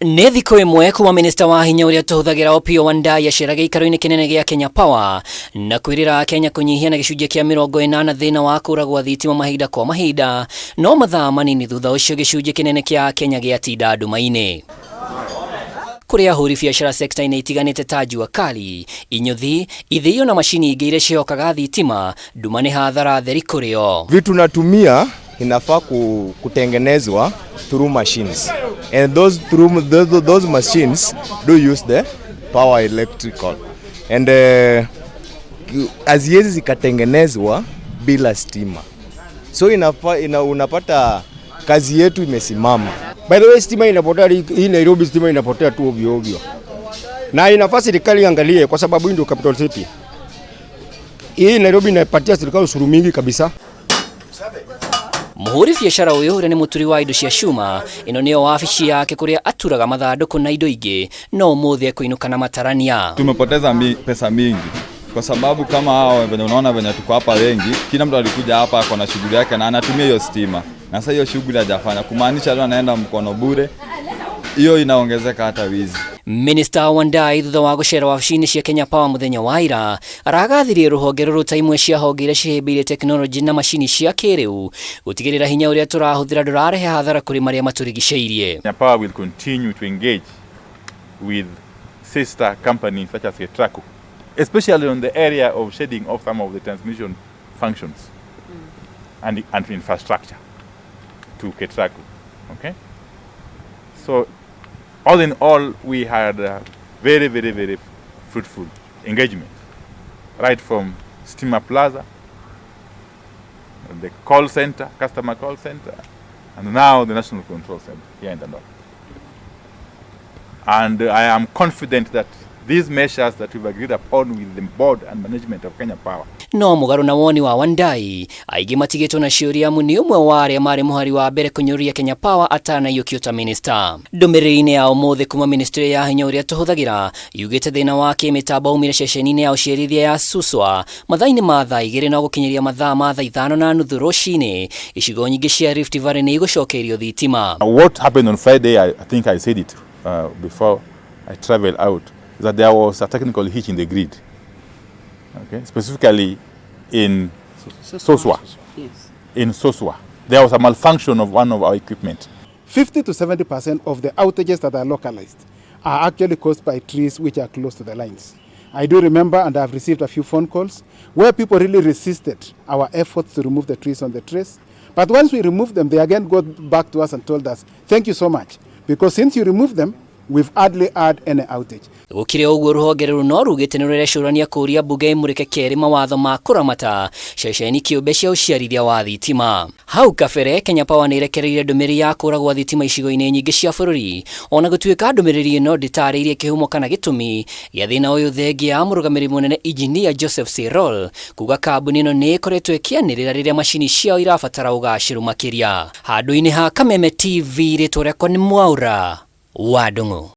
Nĩ thikũ ĩmwe kuma minista wa hinya ũrĩa tũhũthagĩra Opiyo Wandayi acera gĩikaro-inĩ kĩnene gĩa Kenya Power na kwĩrĩra Akenya kũnyihia na gĩcunjĩ kĩa 80 thĩna wa kũra gwa thitima mahinda kwa mahinda, no mathaa manini thutha ũcio gĩcunjĩ kĩnene kĩa Akenya gĩatinda nduma-inĩ. Kũrĩ ahũri biacara sekta-inĩ itiganĩte ta jua kali, inyũthi, ithĩio na macini ingĩ iria ciĩhokaga thitima, nduma nĩ hathara theri kũrĩ o. Vitu natumia inafaa kutengenezwa through machines, and those machines do use the power electrical, and haziwezi zikatengenezwa bila stima, so unapata kazi yetu imesimama. By the way, stima inapotea hii Nairobi, stima inapotea tu ovyo ovyo, na inafaa serikali iangalie, kwa sababu hii ndio capital city. Hii Nairobi inapatia serikali ushuru mingi kabisa. Mũhũri biacara ũyũ ũrĩa nĩ mũturi wa indo cia cuma, ĩno nĩyo wabici yake kũrĩa aturaga mathandũkũ na indo ingĩ, no ũmũthĩ ekũinũka na matarania. Tumepoteza pesa mingi kwa sababu kama hao venye unaona venye tuko hapa wengi, kila mtu alikuja hapa ako na shughuli yake na anatumia hiyo stima, na sasa hiyo shughuli hajafanya, kumaanisha leo anaenda mkono bure, hiyo inaongezeka hata wizi. Minista Wandayi thutha wa gũcera wabici-inĩ cia Kenya Power mũthenya wa ira aragathirie rũhonge rũrũ ta imwe cia honge iria cihĩmbĩirie tekinoronjĩ na macini cia kĩrĩu gũtigĩrĩra hinya ũrĩa tũrahũthĩra ndũrarehe hathara kũrĩ marĩa matũrigicĩirie. Kenya Power will continue to engage with sister companies such as KETRACO, especially on the area of shedding off some of the transmission functions and infrastructure to KETRACO. Okay? So, all in all, we had a very, very, very fruitful engagement, right from Stima Plaza, the call center, customer call center, and now the National Control Center here in Dandora. And I am confident that these measures that we've agreed upon with the board and management of Kenya Power No mũgarũ na woni wa Wandayi, aingĩ matigĩtwo na ciũria amu nĩ ũmwe wa arĩa marĩ mũhari wa mbere kũnyũrũria Kenya Power atanaiyũkio ta minista. Ndũmĩrĩri-inĩ ya ũmũthĩ kuma ministry ya hinya ũrĩa tũhũthagĩra yugĩte thĩna wa kĩmĩtambo aumire ceceni-inĩ ya ũciarithia ya Suswa mathaa-inĩ ma thaa 2 na gũkinyĩria mathaa ma thaa 5:30 rũcinĩ. Icigo nyingĩ cia Rift Valley nĩ igũcokerio thitima. What happened on Friday, I think I said it before I traveled out, is that there was a technical hitch in the grid. Okay, specifically in Suswa. In Suswa, there was a malfunction of one of our equipment. 50 to 70% of the outages that are localized are actually caused by trees which are close to the lines. I do remember, and I've received a few phone calls, where people really resisted our efforts to remove the trees on the trace. But once we removed them, they again got back to us and told us, "Thank you so much, because since you removed them, we've hardly had any outage." Gũkĩrĩ ũguo, rũhonge rũrũ no rugĩte nĩ rũrecũrania kũũria mbunge ĩmũrĩke kerĩ mawatho ma kũramata ceceni kĩũmbe cia ũciarithia wa thitima. Hau kabere Kenya Power nĩ ĩrekereirie ndũmĩrĩri ya kũra gwa thitima icigo-inĩ nyingĩ cia bũrũri, ona gũtuĩka ndũmĩrĩri ĩno ndĩtarĩirie kĩhumo kana gĩtũmi gĩa thĩna ũyũ, thengia ya mũrũgamĩrĩri mũnene Engineer Joseph Sirol kuga kambuni ĩno nĩ ĩkoretwo ĩkĩanĩrĩra rĩrĩa macini ciao irabatara ũgacĩru makĩria. Handũ-inĩ ha Kameme TV, rĩtwa rĩakwa nĩ Mwaura wa Ndung'u.